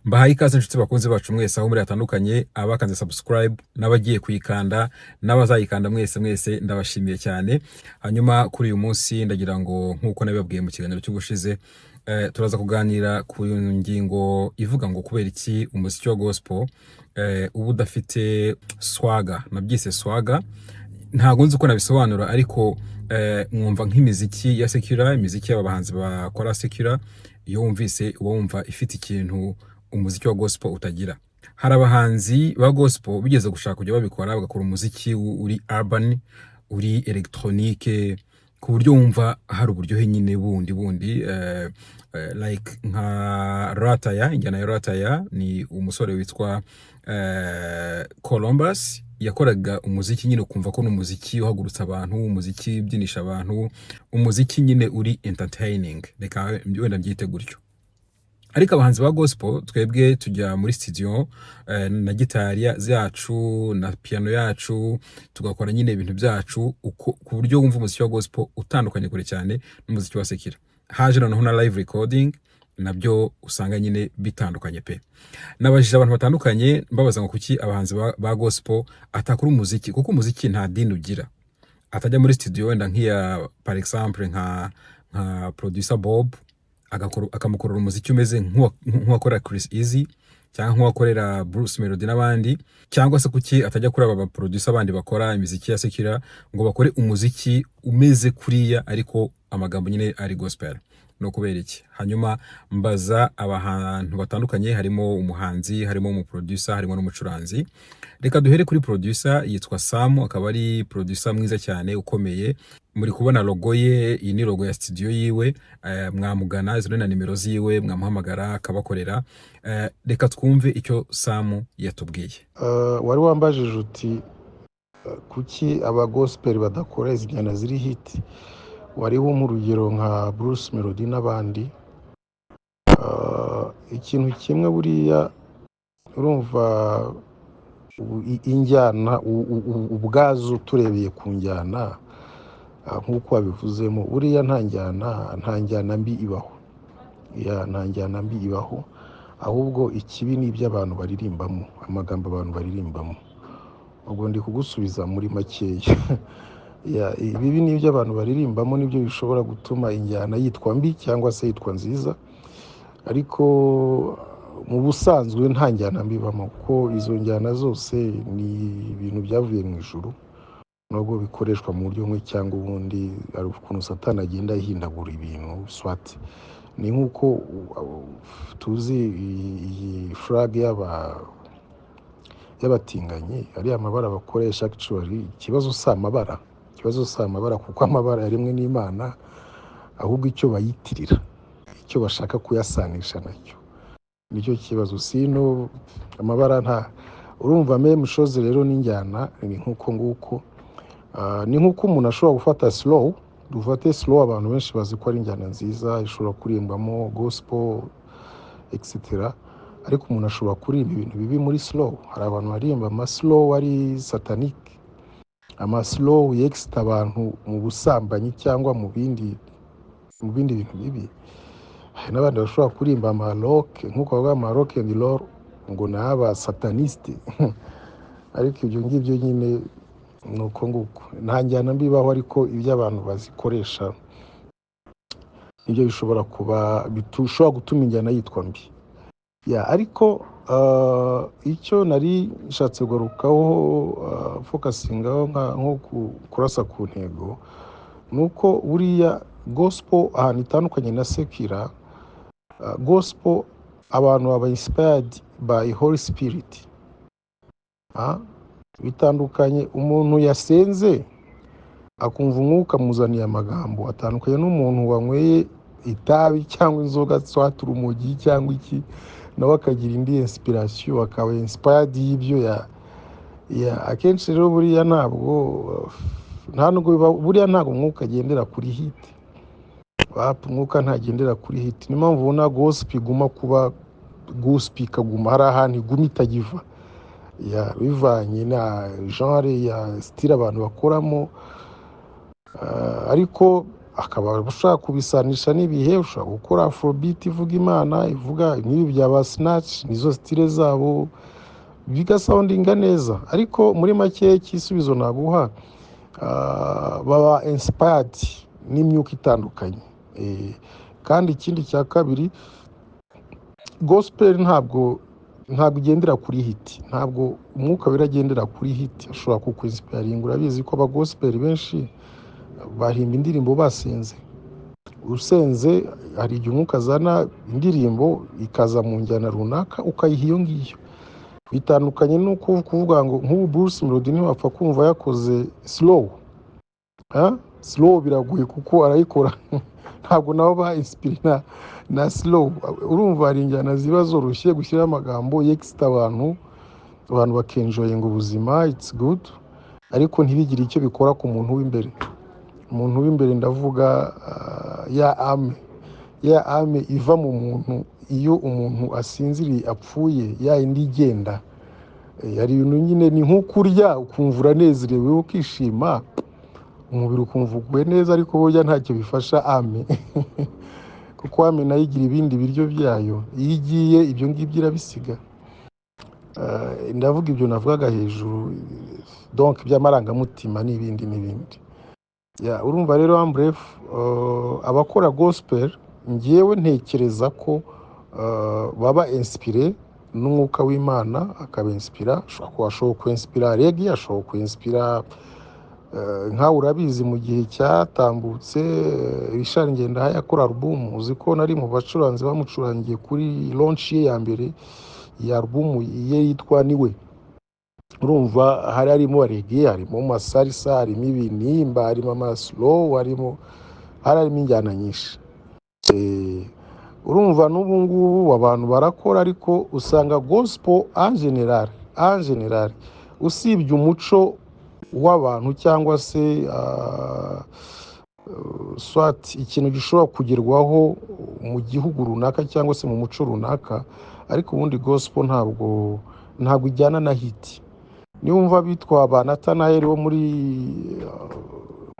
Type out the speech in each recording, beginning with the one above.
Mbahaye ikaze, inshuti bakunzi bacu mwese aho muri hatandukanye, abakanze subscribe n'abagiye kuyikanda n'abazayikanda, mwese mwese ndabashimiye cyane. Hanyuma kuri uyu munsi ndagira ngo, nk'uko nabibabwiye mu kiganiro cy'ubushize, turaza kuganira ku ngingo ivuga ngo kubera iki umuziki wa gospel uba udafite swagger. Nabyise swagger, ntabwo nzi uko nabisobanura, ariko mwumva nk'imiziki ya secular, imiziki y'aba bahanzi bakora secular, iyo wumvise uba wumva ifite ikintu umuziki wa gospel utagira. Hari abahanzi ba gospel bigeze gushaka kujya babikora, bagakora umuziki uri urban, uri electronique, ku buryo wumva hari uburyohe nyine bundi bundi, like nka Rataya. Injyana ya Rataya ni umusore witwa Columbus, yakoraga umuziki nyine ukumva ko ni umuziki uhagurutsa abantu, umuziki ubyinisha abantu, umuziki nyine uri entertaining, reka wenda mbyite gutyo. Ariko abahanzi ba gospel twebwe tujya muri studio na gitari yacu na piano yacu, tugakora nyine ibintu byacu ku buryo wumva umuziki wa gospel utandukanye kure cyane n'umuziki wa secular. Haje noneho na live recording, nabyo usanga nyine bitandukanye pe. Nabajije abantu batandukanye, mbabaza ngo kuki abahanzi ba gospel atakora umuziki, kuko umuziki nta dini ugira, atajya muri studio wenda nk'iya, par exemple, nka producer Bob, akamukorera umuziki umeze nk'uwakorera Chris Easy cyangwa nk'uwakorera Bruce Melody n'abandi, cyangwa se kuki atajya kuri aba producer bandi bakora imiziki ya secular ngo bakore umuziki umeze kuriya, ariko amagambo nyine ari gospel, no kubera iki? Hanyuma mbaza abantu batandukanye, harimo umuhanzi, harimo umuproducer, harimo n'umucuranzi. Reka duhere kuri producer, yitwa Sam, akaba ari producer mwiza cyane ukomeye. Muri kubona logo ye, iyi ni logo ya studio yiwe. Mwamugana, izo ni na nimero ziwe, mwamuhamagara akabakorera. Reka twumve icyo Sam yatubwiye. Wari wambajije uti kuki aba gospel badakora izi njyana ziri hit? Wari wumpa urugero nka Bruce Melody n'abandi. Ikintu kimwe buriya urumva, injyana ubwazo, turebeye ku njyana, nk'uko wabivuzemo, buriya nta njyana mbi ibaho. Ya, nta njyana mbi ibaho, ahubwo ikibi ni ibyo abantu baririmbamo, amagambo abantu baririmbamo. Ubwo ndi kugusubiza muri makeya. Ya, ibibi ni ibyo abantu baririmbamo, nibyo bishobora gutuma injyana yitwa mbi cyangwa se yitwa nziza. Ariko mu busanzwe nta njyana mbi ibamo, kuko izo njyana zose ni ibintu byavuye mu ijuru, nubwo bikoreshwa mu buryo bumwe cyangwa ubundi. Hari ukuntu Satani agenda ahindagura ibintu. Soit ni nk'uko tuzi iyi flag y'abatinganyi, ariya mabara bakoresha. Actually ikibazo si amabara, ikibazo si amabara, kuko amabara yaremwe n'Imana, ahubwo icyo bayitirira, icyo bashaka kuyasanisha nacyo, nicyo kibazo. Sino amabara nta, urumva, même chose rero n'injyana ni nk'uko nguko. Ni nk'uko umuntu ashobora gufata slow. Dufate slow, abantu benshi bazi ko ari injyana nziza ishobora kuririmbamo gospel, etc., ariko umuntu ashobora kuririmba ibintu bibi muri slow. Hari abantu baririmba ama slow ari satanic, ama slow yexcita abantu mu busambanyi cyangwa mu bindi bintu bibi. Hari n'abandi bashobora kuririmba ama rock, nk'uko bavuga ama rock and roll, ngo ni aba sataniste. Ariko ibyo ngibyo nyine ni uko nguko, nta njyana mbi ibaho, ariko ibyo abantu bazikoresha nibyo bishobora kuba bishobora gutuma injyana yitwa mbi. Ya, ariko icyo nari nshatse kugarukaho, focusingaho, nko kurasa ku ntego, ni uko buriya gospel ahantu itandukanye na secular, gospel abantu baba inspired by Holy Spirit. Bitandukanye, umuntu yasenze akumva umwuka amuzaniye amagambo atandukanye n'umuntu wanyweye itabi cyangwa inzoga, soit urumogi cyangwa iki, nawe akagira indi inspiration, akaba inspired y'ibyo ya. Akenshi rero buriya ntabwo, nta nubwo buriya ntabwo umwuka agendera kuri hit. Wapi, umwuka ntagendera kuri hit. Niyo mpamvu ubona gospel iguma kuba gospel, ikaguma hari ahantu iguma itagiva. Ya, bivanye na genre ya style abantu bakoramo. Ariko Akaba ushaka kubisanisha n'ibihe, ushobora gukora afrobeat ivuga Imana, ivuga nk'ibi bya ba Sinach, nizo style zabo, bigasoundinga neza. Ariko muri make igisubizo naguha, baba inspired n'imyuka itandukanye. Kandi ikindi cya kabiri, gospel ntabwo igendera kuri hit, ntabwo Umwuka Wera agendera kuri hit. Ashobora kukwinspiringa. Urabizi ko aba gospel benshi bahimba indirimbo basenze. Usenze, hari igihe Umwuka azana indirimbo ikaza mu njyana runaka, ukayiha iyo ngiyo. Bitandukanye n'uko kuvuga ngo nk'ubu Bruce Melody ntiwapfa kumva yakoze slow. Ha? Slow biragoye kuko arayikora, ntabwo nabo ba inspiré na slow. Urumva hari injyana ziba zoroshye gushyiraho amagambo yexcita abantu, abantu bakenjoyinga ubuzima, it's good, ariko ntibigire icyo bikora ku muntu w'imbere. Umuntu w'imbere ndavuga, ya âme, ya âme iva mu muntu iyo umuntu asinziriye, apfuye, ya indi igenda. Hari ibintu nyine ni nko kurya ukumva uranezerewe, ukishima, umubiri ukumva uguwe neza, ariko burya ntacyo bifasha âme, kuko âme nayo igira ibindi biryo byayo. Iyo igiye, ibyo ngibyo irabisiga. Ndavuga ibyo navugaga hejuru, donc by'amarangamutima n'ibindi n'ibindi. Ya, urumva rero, en bref, abakora gospel ngewe ntekereza ko baba inspiré n'Umwuka w'Imana, akabinspira. Ashobora kwinspira reggae, ashobora kwinspira, nkawe urabizi mu gihe cyatambutse, Richard Ngendahayo akora album, uzi ko nari mu bacuranzi bamucurangiye kuri launch ye ya mbere ya album ye yitwa Niwe. Urumva hari harimo reggae, harimo amasalsa, harimo ibinimba, harimo amaslow, harimo injyana nyinshi. Urumva n'ubu ngubu abantu barakora, ariko usanga gospel en général, usibye umuco w'abantu cyangwa se soit ikintu gishobora kugerwaho mu gihugu runaka cyangwa se mu muco runaka, ariko ubundi gospel ntabwo ijyana na hit. Niwumva bitwa ba Nathaniel wo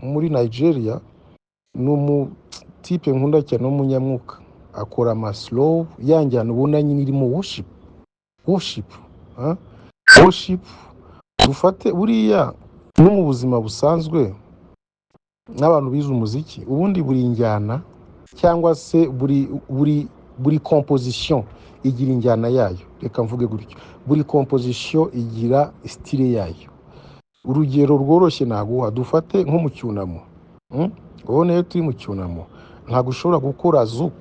muri Nigeria, ni umutipe nkunda cyane w'umunyamwuka, akora amaslow, ya njyana ubona nyine irimo worship, worship, ah? Worship. Dufate buriya no mu buzima busanzwe n'abantu bize umuziki, ubundi buri njyana cyangwa se buri composition igira injyana yayo. Reka mvuge gutyo, buri composition igira style yayo. Urugero rworoshye naguha, dufate nko mu cyunamo. Ubona iyo turi mu cyunamo ntabwo ushobora gukora zouk,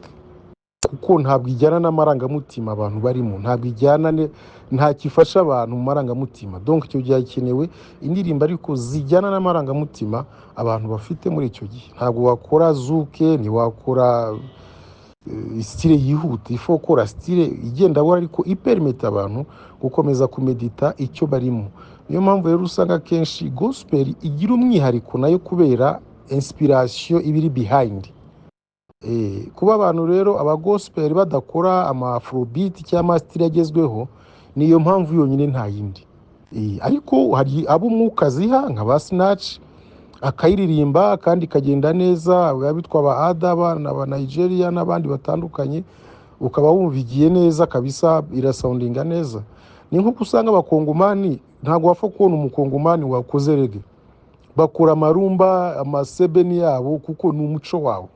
kuko ntabwo ijyana n'amarangamutima abantu barimo, ntabwo ijyana nta kifasha abantu mu marangamutima. Donc icyo gihe hakenewe indirimbo ariko zijyana n'amarangamutima abantu bafite muri icyo gihe. Ntabwo wakora zouk, ntiwakora style yihuta, il faut gukora style igenda buhoro ariko ipermetta abantu gukomeza kumedita icyo barimo. Niyo mpamvu rero usanga akenshi gospel igira umwihariko nayo kubera inspiration iba iri behind. Kuba abantu rero aba gospel badakora ama afrobeat cyangwa style agezweho, niyo mpamvu yonyine, nta yindi. Ariko hari abo Umwuka aziha nka ba Sinach, akayiririmba kandi ikagenda neza, abitwa ba Adaba na ba Nigeria n'abandi batandukanye, ukaba wumva igiye neza kabisa, irasoundinga neza. Ni nk'uko usanga Abakongomani, ntabwo wapfa kubona Umukongomani wakoze reggae, bakora amarumba, amasebeni yabo, kuko ni umuco wabo.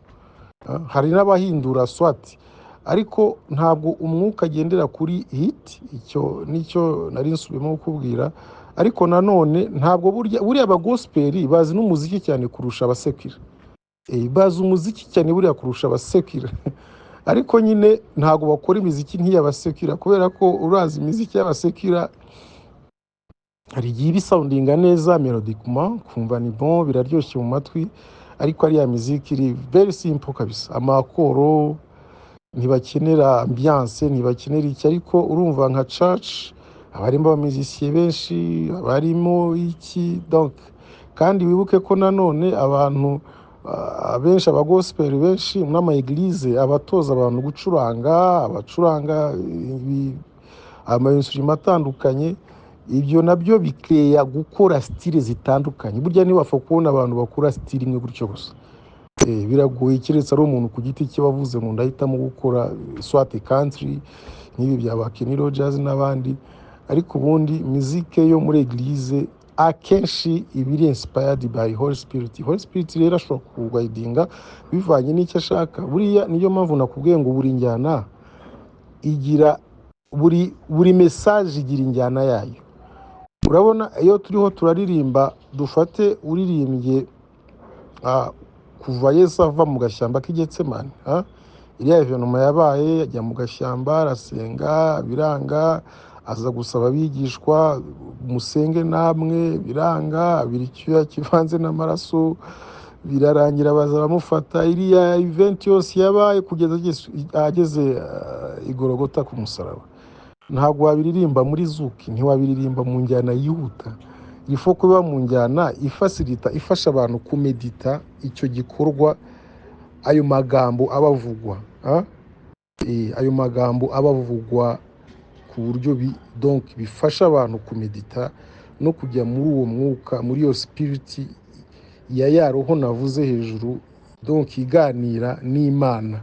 Hari n'abahindura swati, ariko ntabwo Umwuka agendera kuri hit. Icyo nicyo nari nsubiyemo kukubwira. Ariko nanone ntabwo burya buriya abagospel bazi n'umuziki cyane kurusha abasecular. Bazi umuziki cyane buriya kurusha abasecular, ariko nyine ntabwo bakora imiziki nk'iy'abasecular, kubera ko urazi imiziki y'abasecular hari igihe iba isoundinga neza mélodiquement, kumva ni bon, biraryoshye mu matwi, ariko ariya miziki iri very simple kabisa, amakoro, ntibakenera ambiance, ntibakenera iki. Ariko urumva nka church haba harimo abamizisiye benshi, haba harimo iki. Donc kandi wibuke ko nanone abantu benshi, abagospel benshi n'ama église abatoza abantu gucuranga, abacuranga ama instrument atandukanye, ibyo nabyo bikeya gukora style zitandukanye. Burya ntiwapfa kubona abantu bakora style imwe gutyo gusa. Biragoye keretse ari umuntu ku giti cye wavuze ngo ndahitamo gukora soit country nk'ibi bya ba Kenny Rogers n'abandi. Ariko ubundi muzike yo muri église akenshi iba iri inspired by Holy Spirit. Holy Spirit rero ashobora kuguidinga bivanye n'icyo ashaka. Buriya niyo mpamvu nakubwiye ngo buri njyana igira buri message, igira injyana yayo. Urabona iyo turiho turaririmba, dufate uririmbye kuva Yesu ava mu gashyamba k'i Getsemani, iriya événement yabaye, ajya mu gashyamba arasenga biranga, aza gusaba abigishwa musenge namwe biranga, abira icyuya kivanze n'amaraso birarangira, baza bamufata. Iriya event yose yabaye kugeza ageze i Gorogota ku musaraba, ntabwo wabiririmba muri zouk, ntiwabiririmba mu njyana yihuta. Il faut kuba mu njyana ifacilita, ifasha abantu kumedita icyo gikorwa, ayo magambo aba avugwa, ah? Ayo magambo aba avugwa ku buryo donc bifasha abantu kumedita no kujya muri uwo mwuka, muri iyo spirit ya roho navuze hejuru, donc iganira n'Imana.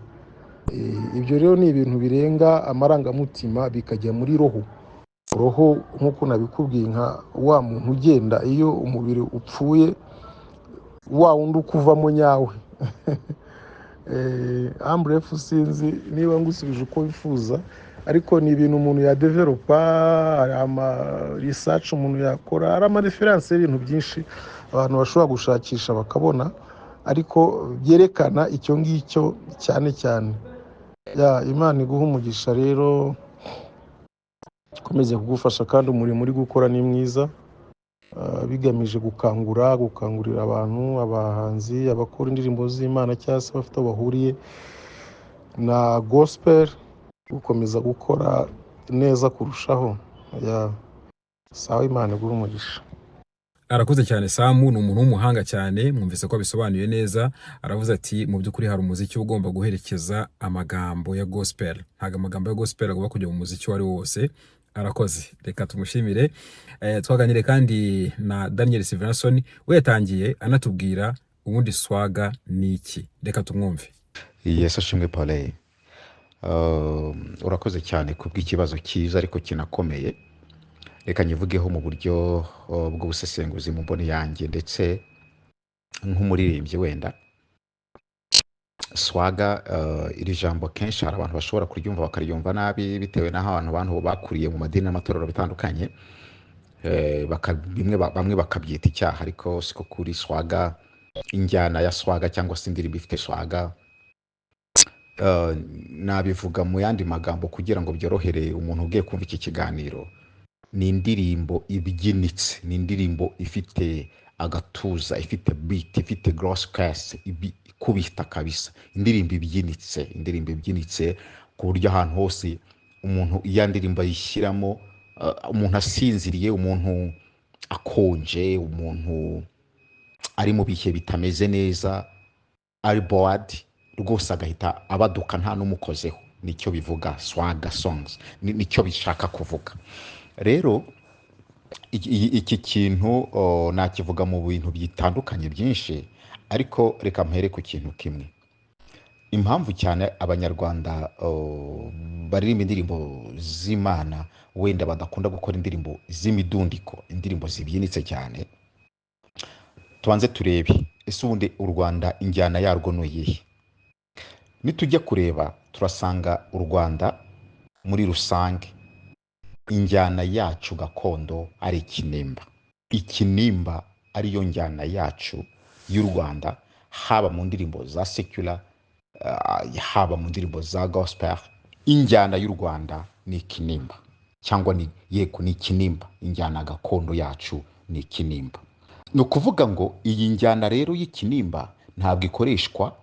Ibyo rero ni ibintu birenga amarangamutima bikajya muri roho. Roho nk'uko nabikubwiye, nka wa muntu ugenda iyo umubiri upfuye, wa wundi ukuvamo nyawe. Amburefu, sinzi niba ngusubije uko wifuza, ariko ni ibintu umuntu yadevelopa, hari ama research umuntu yakora, hari ama références y'ibintu byinshi abantu bashobora gushakisha bakabona, ariko byerekana icyo ngicyo cyane cyane. Ya, Imana iguha umugisha rero, ikomeze kugufasha, kandi umurimo uri gukora ni mwiza. Bigamije gukangurira abantu, abahanzi, abakora indirimbo z'Imana cyangwa se bafite aho bahuriye na gospel, gukomeza gukora neza kurushaho. Ya, sawa, Imana iguhe umugisha. Arakoze cyane Samu, ni umuntu w'umuhanga cyane. Mwumvise ko abisobanuye neza. Aravuze ati mu by'ukuri hari umuziki ugomba guherekeza amagambo ya gospel, ntabwo amagambo ya gospel agomba kujya mu muziki uwo ari wo wose. Arakoze, reka tumushimire. Twaganiriye kandi na Daniel Stevenson, we yatangiye anatubwira ubundi swagga ni iki. Reka tumwumve. Yesu ashimwe, Paul. Urakoze cyane kubw'ikibazo cyiza ariko kinakomeye. Reka nyivugeho mu buryo bw'ubusesenguzi mu mboni yanjye, ndetse nk'umuririmbyi wenda. Swagga, iri jambo kenshi hari abantu bashobora kuryumva bakaryumva nabi bitewe n'aho abantu bakuriye mu madini n'amatorero bitandukanye. Bamwe bakabyita icyaha, ariko siko kuri. Swagga, injyana ya swagga cyangwa se indirimbo ifite swagga, nabivuga mu yandi magambo kugira ngo byorohere umuntu ugiye kumva iki kiganiro, ni indirimbo ibyinitse, ni indirimbo ifite agatuza, ifite beat, ifite grosse caisse ikubita kabisa, indirimbo ibyinitse, indirimbo ibyinitse ku buryo ahantu hose umuntu iya ndirimbo ayishyiramo, umuntu asinziriye, umuntu akonje, umuntu ari mu bihe bitameze neza, ari bored rwose, agahita abaduka nta n'umukozeho. Nicyo bivuga swagga songs, nicyo bishaka kuvuga. Rero iki kintu nakivuga mu bintu bitandukanye byinshi, ariko reka mpere ku kintu kimwe. Impamvu cyane Abanyarwanda baririmba indirimbo z'Imana wenda badakunda gukora indirimbo z'imidundiko, indirimbo zibyinitse cyane, tubanze turebe ese ubundi u Rwanda injyana yarwo ni iyihe? Nitujya kureba turasanga u Rwanda muri rusange injyana yacu gakondo ari ikinimba. Ikinimba ariyo njyana yacu y'u Rwanda, haba mu ndirimbo za secular, haba mu ndirimbo za gospel, injyana y'u Rwanda ni ikinimba, cyangwa ni, yego, ni ikinimba. Injyana gakondo yacu ni ikinimba. Ni ukuvuga ngo iyi njyana rero y'ikinimba ntabwo ikoreshwa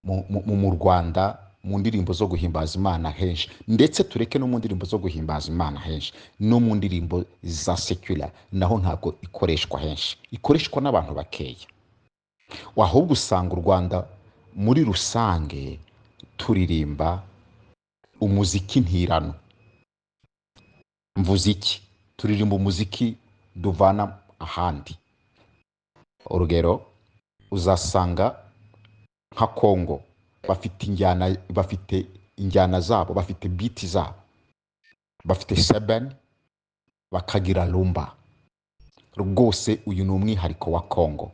mu Rwanda mu ndirimbo zo guhimbaza Imana henshi, ndetse tureke no mu ndirimbo zo guhimbaza Imana henshi, no mu ndirimbo za secular naho ntabwo ikoreshwa henshi, ikoreshwa n'abantu bakeya. Ahubwo usanga u Rwanda muri rusange turirimba umuziki ntirano. Mvuze iki? Turirimba umuziki duvana ahandi. Urugero, uzasanga Nka Kongo bafite injyana zabo, bafite beat zabo, bafite sebeni, bakagira rumba. Rwose uyu ni umwihariko wa Kongo,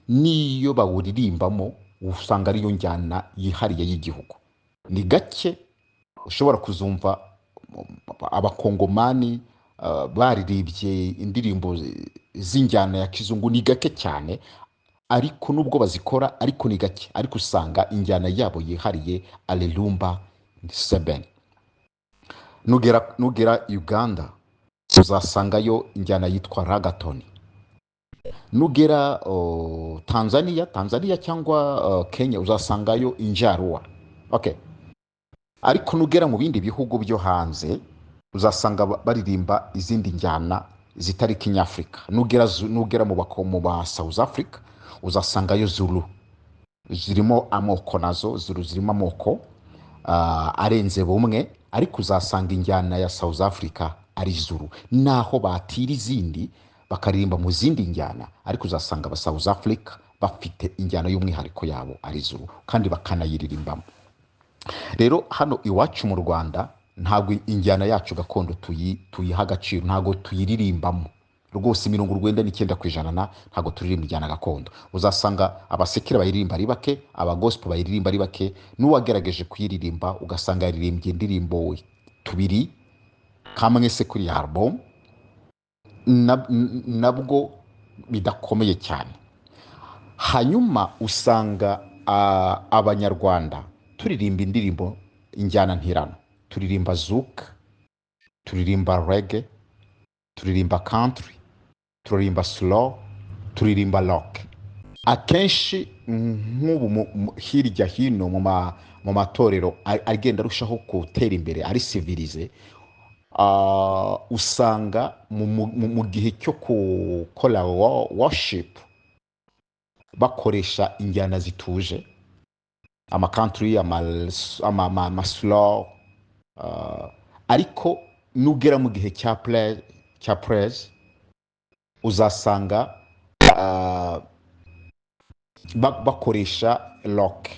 n'iyo bawuririmbamo usanga ariyo njyana yihariye y'igihugu. Ni gake ushobora kuzumva Abakongomani baririmbye indirimbo z'injyana ya kizungu, ni gake cyane. Ariko nubwo bazikora, ariko ni gake, ariko usanga injyana yabo yihariye ari rumba, sebeni. Nugera Uganda uzasangayo injyana yitwa reggaeton. Nugera Tanzania cyangwa Kenya uzasangayo injaruwa, okay. Ariko nugera mu bindi bihugu byo hanze uzasanga baririmba izindi njyana zitari kinyafurika. Nugera mu ba South Africa uzasangayo Zulu, zirimo amoko nazo. Zulu zirimo amoko arenze bumwe, ariko uzasanga injyana ya South Africa ari Zulu. Naho batira izindi bakaririmba mu zindi njyana, ariko uzasanga aba South Africa bafite injyana y'umwihariko yabo ari Zulu kandi bakanayiririmbamo. Rero hano iwacu mu Rwanda ntabwo injyana yacu gakondo tuyiha agaciro, ntabwo tuyiririmbamo rwose. 99% ntabwo turirimba injyana gakondo. Uzasanga abasecular bayiririmba ari bake, abagospel bayiririmba ari bake, n'uwagerageje kuyiririmba ugasanga yaririmbye indirimbo tubiri kamwe se kuri album, nabwo bidakomeye cyane. Hanyuma usanga Abanyarwanda turirimba indirimbo injyana ntirano, turirimba zouk, turirimba reggae, turirimba country, turirimba slow, turirimba rock. Akenshi nk'ubu hirya hino mu matorero agenda arushaho gutera imbere, ari civilisé, usanga mu gihe cyo gukora worship bakoresha injyana zituje, amacountry, amaslow, ariko nugera mu gihe cya praise uzasanga bakoresha rock,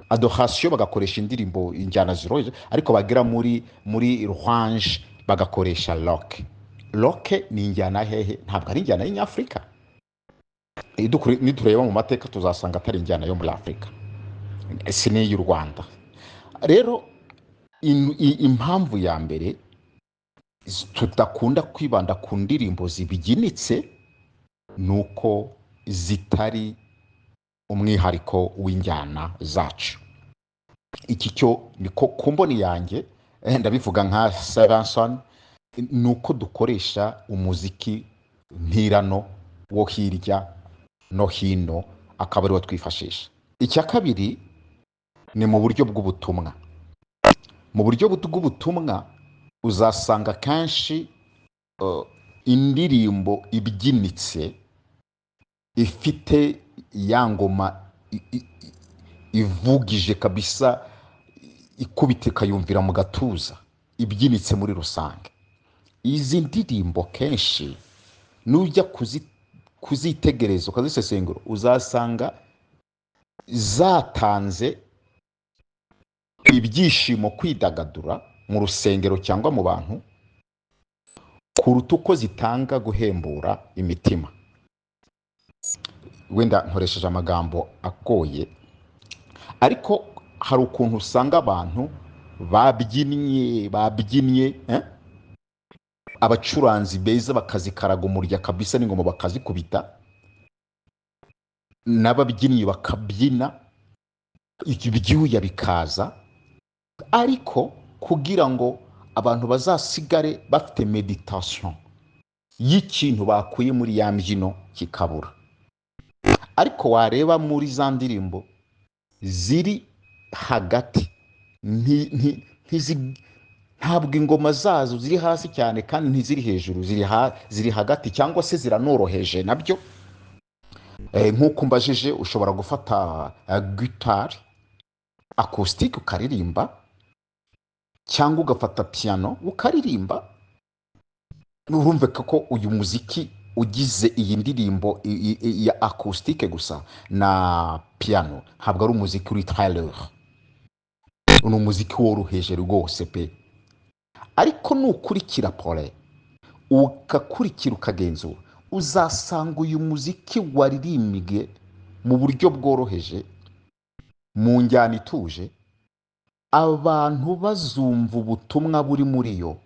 adoration, bagakoresha indirimbo injyana ziroje, ariko bagera muri louange bagakoresha rock. Rock ni injyana hehe? Ntabwo ari injyana y'inyafurika. Nitureba mu mateka tuzasanga atari injyana yo muri Afurika, si n'iy'u Rwanda. Rero impamvu ya mbere tudakunda kwibanda ku ndirimbo zibyinitse ni uko zitari umwihariko w'injyana zacu. Iki cyo ni ko ku mboni yanjye, ndabivuga nka Sevenson, ni uko dukoresha umuziki ntirano wo hirya no hino akaba ariwo twifashisha. Icya kabiri ni mu buryo bw'ubutumwa. Mu buryo bw'ubutumwa uzasanga kenshi indirimbo ibyinitse ifite ya ngoma ivugije kabisa, ikubita ikayumvira mu gatuza, ibyinitse muri rusange. Izi ndirimbo kenshi nujya kuzitegereza ukazisesengura uzasanga zatanze ibyishimo, kwidagadura mu rusengero cyangwa mu bantu, kuruta uko zitanga guhembura imitima. Wenda nkoresheje amagambo agoye, ariko hari ukuntu usanga abantu babyinnye babyinnye, eh? Abacuranzi beza bakazikaraga umurya kabisa n'ingoma bakazikubita, n'ababyinnyi bakabyina, ibyuya bikaza, ariko kugira ngo abantu bazasigare bafite méditation y'ikintu bakuye muri ya mbyino kikabura. Ariko wareba muri za ndirimbo ziri hagati, ntabwo ingoma zazo ziri hasi cyane kandi ntiziri hejuru, ziri hagati cyangwa se ziranoroheje nabyo. Nk'uko mbajije, ushobora gufata gitari acoustique ukaririmba, cyangwa ugafata piano ukaririmba. Urumve ko uyu muziki Ugize iyi ndirimbo ya acoustique gusa na piano, ntabwo ari umuziki uri très lourd, ni umuziki woroheje rwose pe. Ariko nukurikira pole, ugakurikira, ukagenzura, uzasanga uyu muziki waririmbwe mu buryo bworoheje, mu njyana ituje, abantu bazumva ubutumwa buri muri yo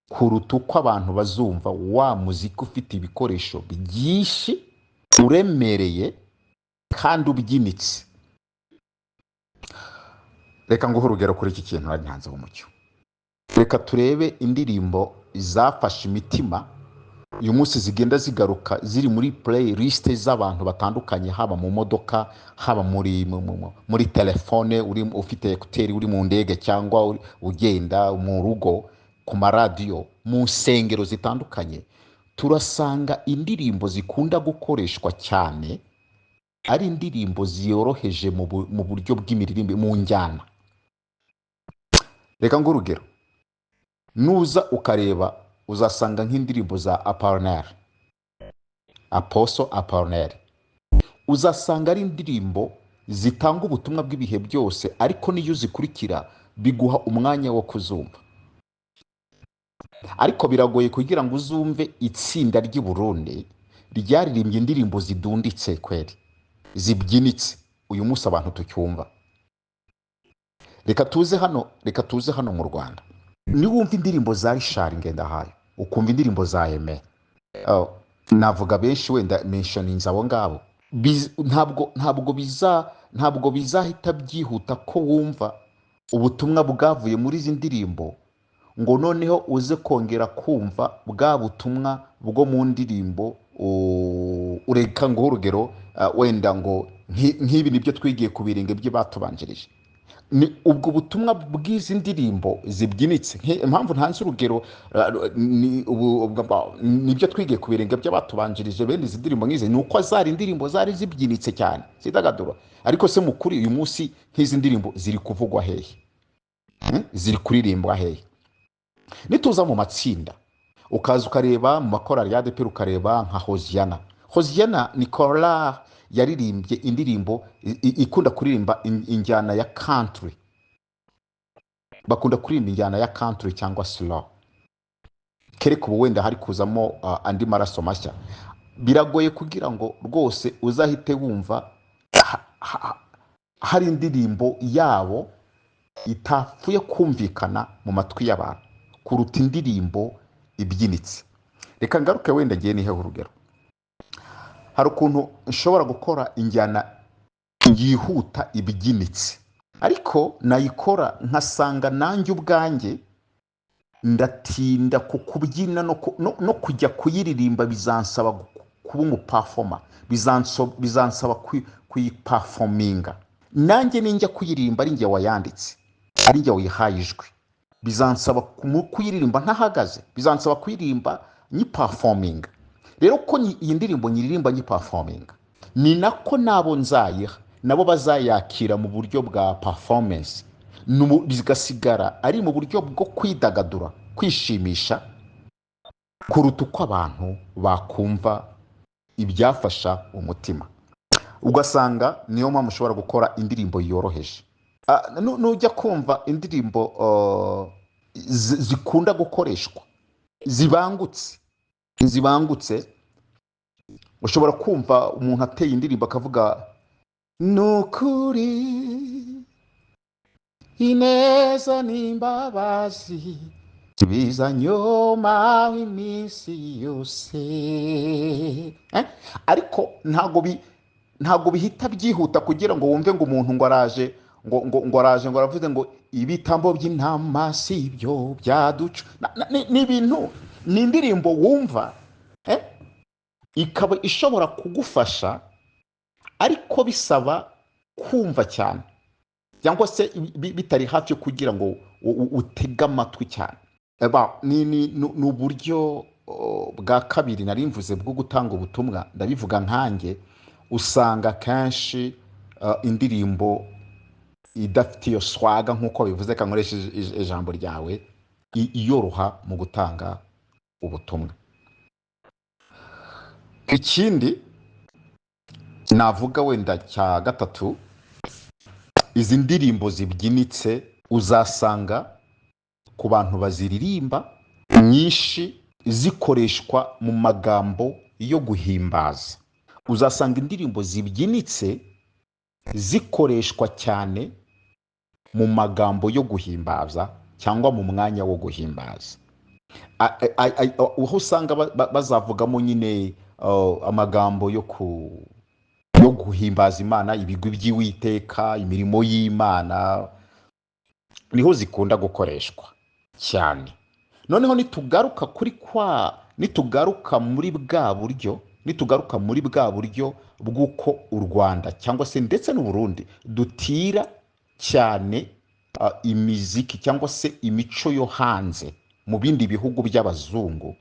kuruta uko abantu bazumva wa muziki ufite ibikoresho byinshi, uremereye kandi ubyinitse. Reka nguhe urugero kuri iki kintu nari ntanzeho umucyo. Reka turebe indirimbo zafashe imitima uyu munsi, zigenda zigaruka, ziri muri playlist z'abantu batandukanye, haba mu modoka, haba muri telefone, uri ufite écouteurs, uri mu ndege cyangwa ugenda mu rugo, ku maradiyo, mu nsengero zitandukanye. Turasanga indirimbo zikunda gukoreshwa cyane ari indirimbo ziyoroheje mu buryo bw'imiririmbire, mu njyana. Reka nguhe urugero. Nuza ukareba, uzasanga nk'indirimbo za Apollinaire, Apostle Apollinaire, uzasanga ari indirimbo zitanga ubutumwa bw'ibihe byose, ariko n'iyo uzikurikira biguha umwanya wo kuzumva. Ariko biragoye kugira ngo uzumve itsinda ry'i Burundi ryaririmbye indirimbo zidunditse kweri, zibyinitse, uyu munsi abantu tucyumva. Reka tuze hano mu Rwanda. Niwumva indirimbo za Richard Ngendahayo, ukumva indirimbo za Aime, oh, navuga benshi wenda mentioninze abo ngabo, ntabwo bizahita byihuta ko wumva ubutumwa bwavuye muri izi ndirimbo, ngo noneho uze kongera kumva bwa butumwa bwo mu ndirimbo. Ureka nguhe urugero, wenda ngo nk'ibi nibyo twigiye ku birenge by'abatubanjirije. Ni ubwo butumwa bw'izi ndirimbo zibyinitse. Impamvu ntanze urugero, ni nibyo twigiye ku birenge by'abatubanjirije bene izi ndirimbo nk'izi, ni uko zari indirimbo zari zibyinitse cyane, zidagadura. Ariko se mukuri uyu munsi nk'izi ndirimbo ziri kuvugwa hehe? Ziri kuririmbwa hehe? Nituza mu matsinda, ukaza ukareba mu makorali ya ADEPR, ukareba nka Hoziyana. Hoziyana ni korali yaririmbye indirimbo ikunda kuririmba injyana ya country. Bakunda kuririmba injyana ya country cyangwa slow, kereka ubu wenda hari kuzamo andi maraso mashya. Biragoye kugira ngo rwose uzahite wumva hari indirimbo yabo itapfuye kumvikana mu matwi y'abantu kuruta indirimbo ibyinitse. Reka ngaruke wenda ngiye niheho urugero. Hari ukuntu nshobora gukora injyana yihuta ibyinitse, ariko nayikora nkasanga nanjye ubwanjye ndatinda ku kubyina no kujya kuyiririmba. Bizansaba kuba umuperformer, bizansaba kuyiperforminga. Nanjye ninjya kuyiririmba, ari njye wayanditse, ari njye wayihaye ijwi, bizansaba kuyiririmba ntahagaze, bizansaba kuyiririmba nyiperforminga. Rero ko iyi ndirimbo nyiririmba nyiperforminga, ni nako nabo nzayiha nabo bazayakira mu buryo bwa performance, bigasigara ari mu buryo bwo kwidagadura, kwishimisha, kuruta uko abantu bakumva ibyafasha umutima. Ugasanga niyo mpamvu ushobora gukora indirimbo yoroheje. Nujya kumva indirimbo zikunda gukoreshwa zibangutse, ushobora kumva umuntu ateye indirimbo akavuga: "Ni ukuri ineza n'imbabazi biza nyuma iminsi yose." Ariko ntabwo bihita byihuta kugira ngo wumve ngo umuntu ngo araje, ngo araje, ngo aravuze ngo ibitambo by'intama si byo byaduca. Ni ibintu, ni indirimbo wumva, ikaba ishobora kugufasha, ariko bisaba kumva cyane cyangwa se bitari hafi kugira ngo utege amatwi cyane. Ni uburyo bwa kabiri nari mvuze bwo gutanga ubutumwa. Ndabivuga nkanjye, usanga kenshi indirimbo idafite iyo swagger, nk'uko bivuze, kankoresha ijambo ryawe, iyoroha mu gutanga ubutumwa. Ikindi navuga wenda cya gatatu, izi ndirimbo zibyinitse uzasanga ku bantu baziririmba nyinshi zikoreshwa mu magambo yo guhimbaza. Uzasanga indirimbo zibyinitse zikoreshwa cyane mu magambo yo guhimbaza cyangwa mu mwanya wo guhimbaza, aho usanga bazavugamo nyine amagambo yo guhimbaza Imana, ibigwi by'Uwiteka, imirimo y'Imana, niho zikunda gukoreshwa cyane. Noneho nitugaruka kuri kwa nitugaruka muri bwa buryo nitugaruka muri bwa buryo bw'uko u Rwanda cyangwa se ndetse n'u Burundi dutira cyane imiziki cyangwa se imico yo hanze mu bindi bihugu by'abazungu,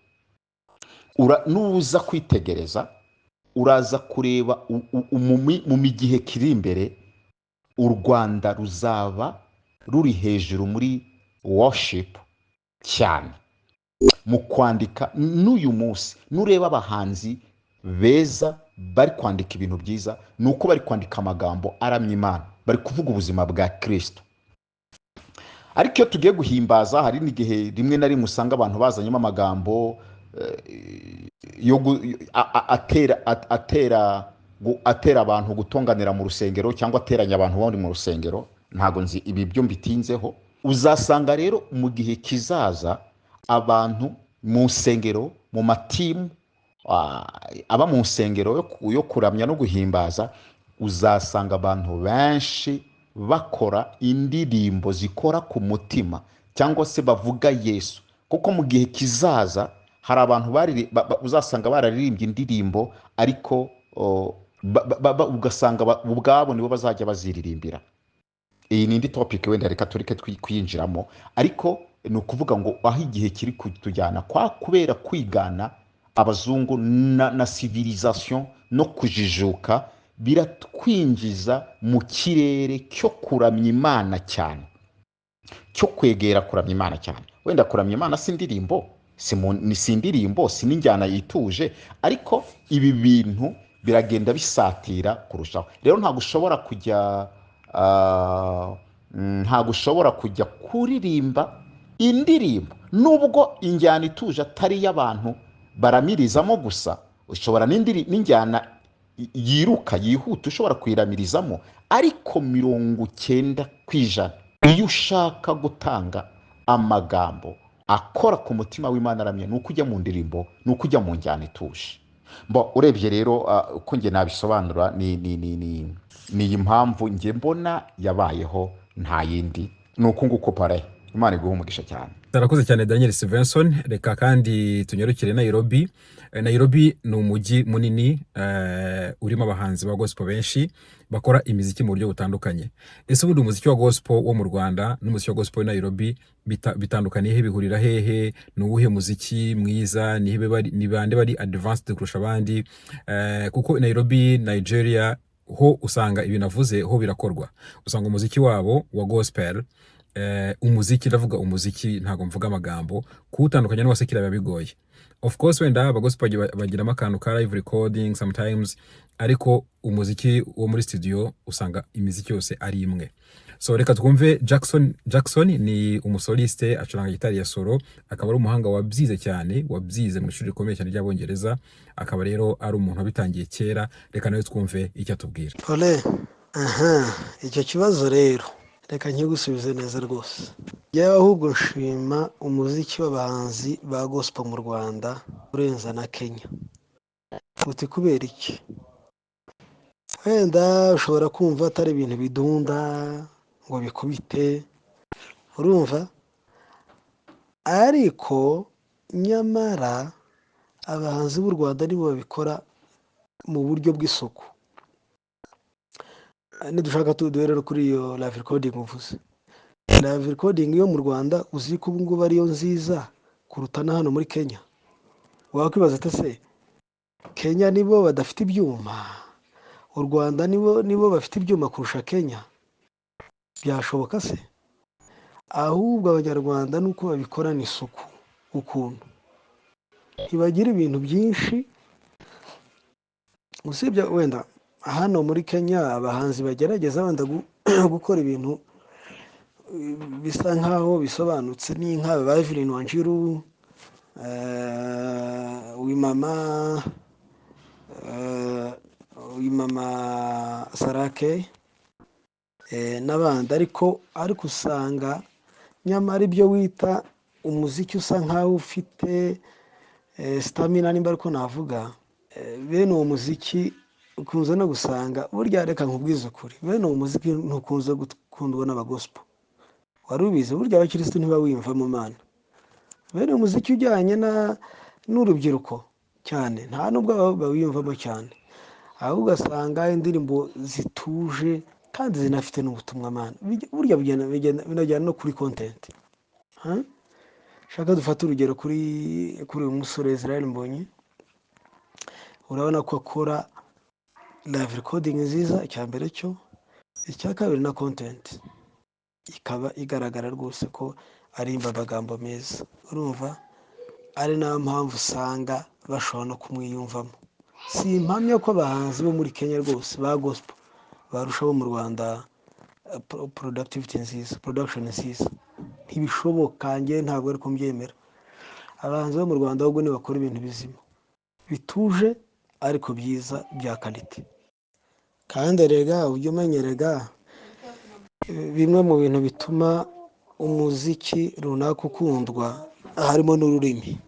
nuza kwitegereza uraza kureba mu gihe kiri imbere u Rwanda ruzaba ruri hejuru muri worship cyane mu kwandika. N'uyu munsi nureba abahanzi beza bari kwandika ibintu byiza, ni uko bari kwandika amagambo aramya Imana, bari kuvuga ubuzima bwa Kirisito. Ariko iyo tugiye guhimbaza, hari n'igihe rimwe na rimwe usanga abantu bazanyemo amagambo yo atera abantu gutonganira mu rusengero cyangwa ateranya abantu bari mu rusengero. Ntabwo nzi ibi byo mbitinzeho. Uzasanga rero mu gihe kizaza abantu mu nsengero, mu matimu aba mu nsengero yo kuramya no guhimbaza, uzasanga abantu benshi bakora indirimbo zikora ku mutima cyangwa se bavuga Yesu, kuko mu gihe kizaza hari abantu uzasanga bararirimbye indirimbo, ariko ugasanga ubwabo nibo bazajya baziririmbira. Iyi ni indi topic, wenda reka tureke kuyinjiramo, ariko ni ukuvuga ngo aho igihe kiri kutujyana kwa kubera kwigana abazungu na civilisation no kujijuka, biratwinjiza mu kirere cyo kuramya Imana cyane, cyo kwegera kuramya Imana cyane. Wenda kuramya Imana si indirimbo, si indirimbo, si n'injyana yituje, ariko ibi bintu biragenda bisatira kurushaho. Rero ntabwo ushobora kujya kuririmba indirimbo nubwo injyana ituje atari iy'abantu baramirizamo gusa. Ushobora n'injyana yiruka yihuta ushobora kuyiramirizamo, ariko 90% iyo ushaka gutanga amagambo akora ku mutima w'Imana aramye, ni uko ujya mu ndirimbo, ni uko ujya mu njyana ituje. Mbo urebye rero, uko njye nabisobanura ni iyi mpamvu njye mbona yabayeho, nta yindi, ni uku nguko. Pare Imana iguhe umugisha cyane. Arakoze cyane Daniel Stevenson. Reka kandi tunyarukire Nairobi. Nairobi ni umujyi munini urimo abahanzi ba gospel benshi bakora imiziki mu buryo butandukanye. Ese ubundi umuziki wa gospel wo mu Rwanda n'umuziki wa gospel w'i Nairobi bitandukaniye he? Bihurira hehe? Ni uwuhe muziki mwiza? Ni bande bari advanced kurusha abandi? Kuko Nairobi, Nigeria ho usanga ibintu avuze ho birakorwa. Usanga umuziki wabo wa gospel, umuziki, ndavuga umuziki ntabwo mvuga amagambo, kuwutandukanya n'uwa secular biba bigoye. Of course wenda abagospel bagiramo akantu ka live recording sometimes, ariko umuziki wo muri studio usanga imiziki yose ari imwe. So reka twumve Jackson. Jackson ni umusoliste, acuranga gitari ya solo, akaba ari umuhanga wabyize cyane, wabyize mu ishuri rikomeye cyane ry'Abongereza, akaba rero ari umuntu wabitangiye kera. Reka nawe twumve icyo atubwira. Pole, aha icyo kibazo rero reka nkigusubize neza rwose. Yewe, ahubwo nshima umuziki w'abahanzi ba gospel mu Rwanda urenza na Kenya. Uti kubera iki? Wenda ushobora kumva atari ibintu bidunda ngo bikubite, urumva, ariko nyamara abahanzi b'u Rwanda nibo babikora mu buryo bw'isuku. Nidushaka duhere kuri iyo live recording uvuze. Live recording yo mu Rwanda, uzi ko ubu ngubu ariyo nziza kuruta na hano muri Kenya. Wakwibaza ati: "Se Kenya nibo badafite ibyuma, u Rwanda nibo bafite ibyuma kurusha Kenya?" Byashoboka se? Ahubwo Abanyarwanda nuko babikorana isuku ukuntu, ntibagira ibintu byinshi. Usibye wenda hano muri Kenya abahanzi bagerageza wenda gukora ibintu bisa nkaho bisobanutse, ni nk'aba ba Evelyn Wanjiru, Wimama, Wimama Sarake n'abandi, ariko usanga nyamara ibyo wita umuziki usa nkaho ufite stamina, nimba ariko navuga, bene uwo muziki ukunze no gusanga burya, reka nkubwize ukuri, bene uwo muziki ntukunze gukundwa n'abagosipo. Wari ubizi? Burya abakirisitu ntibawiyumvamo mana. Bene umuziki ujyanye n'urubyiruko cyane nta nubwo bawiyumvamo cyane, ahubwo ugasanga indirimbo zituje kandi zinafite n'ubutumwa mana. Burya binajyana no kuri content. Shaka dufate urugero kuri uyu musore Israel Mbonyi, urabona ko akora live recording nziza, icya mbere cyo, icya kabiri na content ikaba igaragara rwose ko arimba amagambo meza, urumva ari nayo mpamvu usanga bashobora no kumwiyumvamo. Si impamya ko abahanzi bo muri Kenya rwose ba gospel barusha abo mu Rwanda productivity nziza, production nziza, ntibishoboka, njye ntabwo ari kumbyemera. Abahanzi bo mu Rwanda ahubwo nibakora ibintu bizima bituje ariko byiza bya qualité. Kandi erega ujye umenya, erega bimwe mu bintu bituma umuziki runaka ukundwa harimo n'ururimi.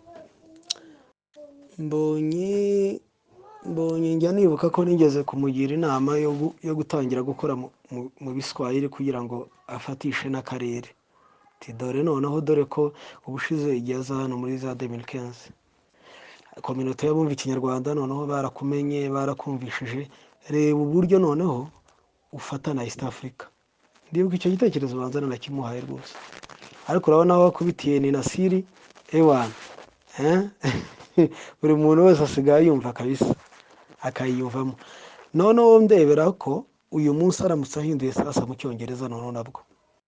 Mbonyi njya nibuka ko nigeze kumugira inama yo gutangira gukora mu Biswahili kugira ngo afatishe n'akarere. Ati dore noneho, dore ko ubushize igihe aza hano muri za 2015, communauté y'abumva ikinyarwanda noneho barakumenye, barakumvishije, reba uburyo noneho ufata na East Africa. Ndibuka icyo gitekerezo banza nanakimuhaye rwose, ariko urabona aho wakubitiye ni Nasiri ewana, buri muntu wese asigaye yumva kabisa akayiyumvamo. Noneho ndebera ko uyu munsi aramutse ahinduye sasa mu cyongereza, noneho nabwo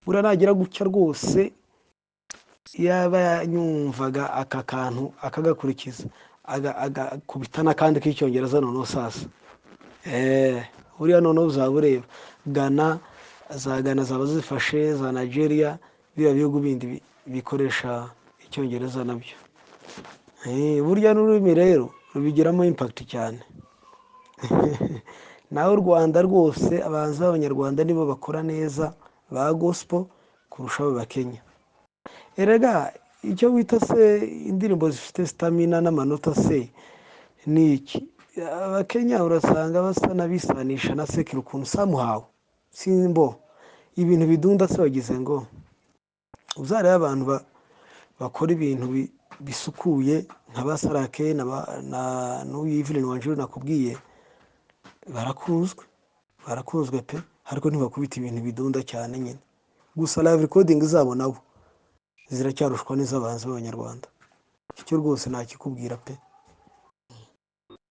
buriya nagira gutya rwose, yaba yanyumvaga aka kantu akagakurikiza, agakubita n'akandi k'icyongereza, noneho sasa buriya noneho uzaba ureba Ghana, za Ghana zaba zifashe, za Nigeria, biriya bihugu bindi bikoresha icyongereza nabyo. Burya n'ururimi rero rubigiramo impact cyane. Naho u Rwanda rwose abahanzi b'abanyarwanda nibo bakora neza ba gospel kurusha abo Bakenya. Erega icyo wita se indirimbo zifite stamina n'amanota se ni iki? Abakenya urasanga basa n'abisanisha na secular ukuntu somehow, simbo ibintu bidunda se wagize ngo uzarebe abantu bakora ibintu bisukuye nka ba Sarake na n'uyu Evelyn Wanjiru nakubwiye, barakunzwe, barakunzwe pe, ariko ntibakubita ibintu bidunda cyane nyine. Gusa live recording zabo nabo ziracyarushwa n'iz'abahanzi b'abanyarwanda, icyo rwose nakikubwira pe.